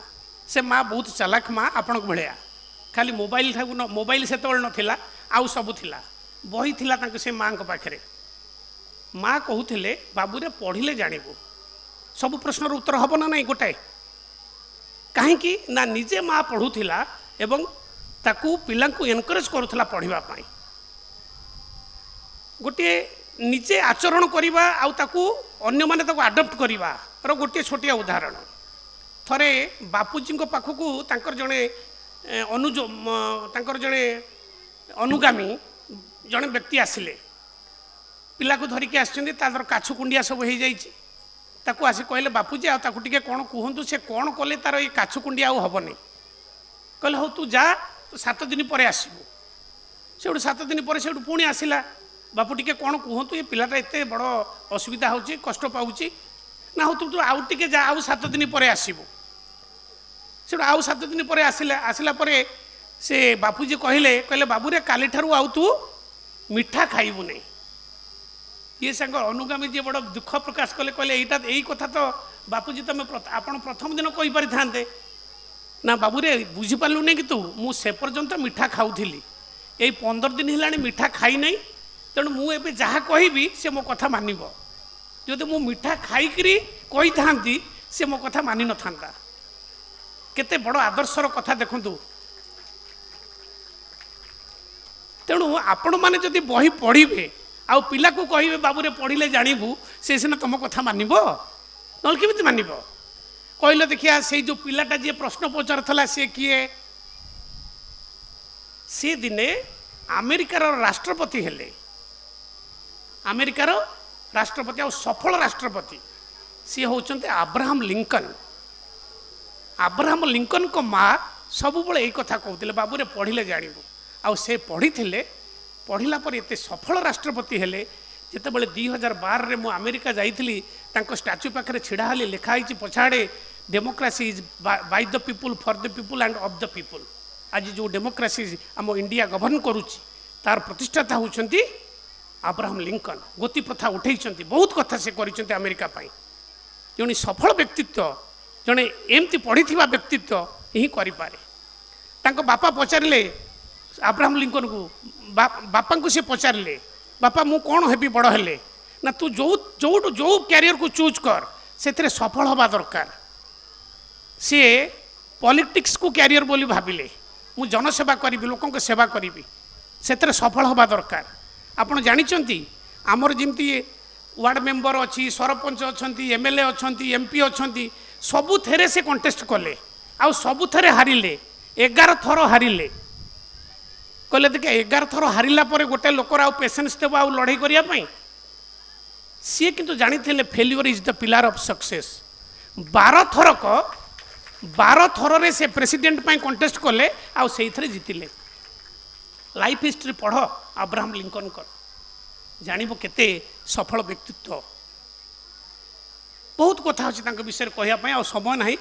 ସେ ମା ବହୁତ ଚାଲାକ ମା, ଆପଣଙ୍କ ଭଳିଆ। ଖାଲି ମୋବାଇଲ ଠାକୁ, ମୋବାଇଲ ସେତେବେଳେ ନଥିଲା, ଆଉ ସବୁ ଥିଲା, ବହି ଥିଲା ତାଙ୍କ ସେ ମାଆଙ୍କ ପାଖରେ। ମା କହୁଥିଲେ, ବାବୁରେ, ପଢ଼ିଲେ ଜାଣିବୁ। ସବୁ ପ୍ରଶ୍ନର ଉତ୍ତର ହେବ ନା ନାହିଁ ଗୋଟାଏ? କାହିଁକି ନା ନିଜେ ମା ପଢ଼ୁଥିଲା ଏବଂ ତାକୁ ପିଲାଙ୍କୁ ଏନକରେଜ୍ କରୁଥିଲା ପଢ଼ିବା ପାଇଁ। ଗୋଟିଏ ନିଜେ ଆଚରଣ କରିବା ଆଉ ତାକୁ ଅନ୍ୟମାନେ ତାକୁ ଆଡପ୍ଟ କରିବାର ଗୋଟିଏ ଛୋଟିଆ ଉଦାହରଣ। ଥରେ ବାପୁଜୀଙ୍କ ପାଖକୁ ତାଙ୍କର ଜଣେ ଅନୁଜ, ତାଙ୍କର ଜଣେ ଅନୁଗାମୀ ଜଣେ ବ୍ୟକ୍ତି ଆସିଲେ। ପିଲାକୁ ଧରିକି ଆସିଛନ୍ତି, ତାର କାଛୁ କୁଣ୍ଡିଆ ସବୁ ହେଇଯାଇଛି। ତାକୁ ଆସି କହିଲେ, ବାପୁଜୀ, ଆଉ ତାକୁ ଟିକେ କ'ଣ କୁହନ୍ତୁ, ସେ କ'ଣ କଲେ ତାର ଏଇ କାଛୁ କୁଣ୍ଡିଆ ଆଉ ହେବନି? କହିଲେ, ହଉ ତୁ ଯା, ତୁ 7 ଦିନ ପରେ ଆସିବୁ। ସେଇଠୁ 7 ଦିନ ପରେ ସେଇଠୁ ପୁଣି ଆସିଲା। ବାପୁ, ଟିକେ କ'ଣ କୁହନ୍ତୁ, ଏ ପିଲାଟା ଏତେ ବଡ଼ ଅସୁବିଧା ହେଉଛି, କଷ୍ଟ ପାଉଛି। ନା, ହଉ ତୁ ଆଉ ଟିକେ ଯା, ଆଉ 7 ଦିନ ପରେ ଆସିବୁ। ସେଇଠୁ ଆଉ 7 ଦିନ ପରେ ଆସିଲା। ଆସିଲା ପରେ ସେ ବାପୁଜୀ କହିଲେ, କହିଲେ, ବାବୁରେ, କାଲିଠାରୁ ଆଉ ତୁ ମିଠା ଖାଇବୁ ନାହିଁ। ଇଏ ସାଙ୍ଗ ଅନୁଗାମୀ ଯିଏ ବଡ଼ ଦୁଃଖ ପ୍ରକାଶ କଲେ। କହିଲେ, ଏଇଟା ଏଇ କଥା ତ ବାପୁଜୀ ତମେ ଆପଣ ପ୍ରଥମ ଦିନ କହିପାରିଥାନ୍ତେ। ନା ବାବୁରେ, ବୁଝିପାରିଲୁନି କି ତୁ? ମୁଁ ସେ ପର୍ଯ୍ୟନ୍ତ ମିଠା ଖାଉଥିଲି, ଏଇ 15 ଦିନ ହେଲାଣି ମିଠା ଖାଇନାହିଁ। ତେଣୁ ମୁଁ ଏବେ ଯାହା କହିବି ସେ ମୋ କଥା ମାନିବ। ଯଦି ମୁଁ ମିଠା ଖାଇକିରି କହିଥାନ୍ତି, ସେ ମୋ କଥା ମାନିନଥାନ୍ତା। କେତେ ବଡ଼ ଆଦର୍ଶର କଥା ଦେଖନ୍ତୁ। ତେଣୁ ଆପଣମାନେ ଯଦି ବହି ପଢ଼ିବେ ଆଉ ପିଲାକୁ କହିବେ, ବାବୁରେ, ପଢ଼ିଲେ ଜାଣିବୁ, ସେ ସିନା ତୁମ କଥା ମାନିବ। ନହେଲେ କେମିତି ମାନିବ କହିଲ ଦେଖିଆ? ସେଇ ଯେଉଁ ପିଲାଟା ଯିଏ ପ୍ରଶ୍ନ ପଚାରୁଥିଲା, ସିଏ କିଏ? ସିଏ ଦିନେ ଆମେରିକାର ରାଷ୍ଟ୍ରପତି ହେଲେ। ଆମେରିକାର ରାଷ୍ଟ୍ରପତି ଆଉ ସଫଳ ରାଷ୍ଟ୍ରପତି। ସିଏ ହେଉଛନ୍ତି ଆବ୍ରାହମ ଲିଙ୍କନ। ଆବ୍ରାହମ ଲିଙ୍କନଙ୍କ ମା ସବୁବେଳେ ଏଇ କଥା କହୁଥିଲେ, "ବାବୁରେ, ପଢ଼ିଲେ ଜାଣିବୁ।" ଆଉ ସେ ପଢ଼ିଥିଲେ। ପଢ଼ିଲା ପରେ ଏତେ ସଫଳ ରାଷ୍ଟ୍ରପତି ହେଲେ। ଯେତେବେଳେ 2012ରେ ମୁଁ ଆମେରିକା ଯାଇଥିଲି, ତାଙ୍କ ଷ୍ଟାଚ୍ୟୁ ପାଖରେ ଛିଡ଼ା ହେଲି। ଲେଖା ହେଇଛି ପଛଆଡ଼େ, "Democracy is by the people, for the people and of the people." ଆଜି ଯେଉଁ ଡେମୋକ୍ରାସି ଆମ ଇଣ୍ଡିଆ ଗଭର୍ଣ୍ଣ କରୁଛି, ତାର ପ୍ରତିଷ୍ଠାତା ହେଉଛନ୍ତି ଆବ୍ରାହମ ଲିଙ୍କନ। ଗୋତି ପ୍ରଥା ଉଠେଇଛନ୍ତି, ବହୁତ କଥା ସେ କରିଛନ୍ତି ଆମେରିକା ପାଇଁ। ଜଣେ ସଫଳ ବ୍ୟକ୍ତିତ୍ୱ, ଜଣେ ଏମିତି ପଢ଼ିଥିବା ବ୍ୟକ୍ତିତ୍ୱ ହିଁ କରିପାରେ। ତାଙ୍କ ବାପା ପଚାରିଲେ ଆବ୍ରାହମ ଲିଙ୍କନକୁ, ବାପାଙ୍କୁ ସେ ପଚାରିଲେ, "ବାପା, ମୁଁ କ'ଣ ହେବି ବଡ଼ ହେଲେ?" ନା, "ତୁ ଯେଉଁ ଯେଉଁଠୁ ଯେଉଁ କ୍ୟାରିୟରକୁ ଚୁଜ୍ କର, ସେଥିରେ ସଫଳ ହେବା ଦରକାର।" ସିଏ ପଲିଟିକ୍ସକୁ କ୍ୟାରିୟର ବୋଲି ଭାବିଲେ। ମୁଁ ଜନସେବା କରିବି, ଲୋକଙ୍କ ସେବା କରିବି, ସେଥିରେ ସଫଳ ହେବା ଦରକାର। ଆପଣ ଜାଣିଛନ୍ତି, ଆମର ଯେମିତି ୱାର୍ଡ଼ ମେମ୍ବର ଅଛି, ସରପଞ୍ଚ ଅଛନ୍ତି, ଏମଏଲଏ ଅଛନ୍ତି, ଏମପି ଅଛନ୍ତି, ସବୁଥିରେ ସେ କଣ୍ଟେଷ୍ଟ କଲେ ଆଉ ସବୁଥିରେ ହାରିଲେ। 11 ଥର ହାରିଲେ। କହିଲେ ଦେଖେ, 11 ଥର ହାରିଲା ପରେ ଗୋଟେ ଲୋକର ଆଉ ପେସେନ୍ସ ଦେବ ଆଉ ଲଢ଼େଇ କରିବା ପାଇଁ? ସିଏ କିନ୍ତୁ ଜାଣିଥିଲେ, failure is the pillar of success. 12 ଥରକ, 12 ଥରରେ ସେ ପ୍ରେସିଡେଣ୍ଟ ପାଇଁ କଣ୍ଟେଷ୍ଟ କଲେ ଆଉ ସେଇଥିରେ ଜିତିଲେ। ଲାଇଫ୍ ହିଷ୍ଟ୍ରି ପଢ଼ ଆବ୍ରାହମ ଲିଙ୍କନଙ୍କର, ଜାଣିବ କେତେ ସଫଳ ବ୍ୟକ୍ତିତ୍ୱ। ବହୁତ କଥା ଅଛି ତାଙ୍କ ବିଷୟରେ କହିବା ପାଇଁ, ଆଉ ସମୟ ନାହିଁ।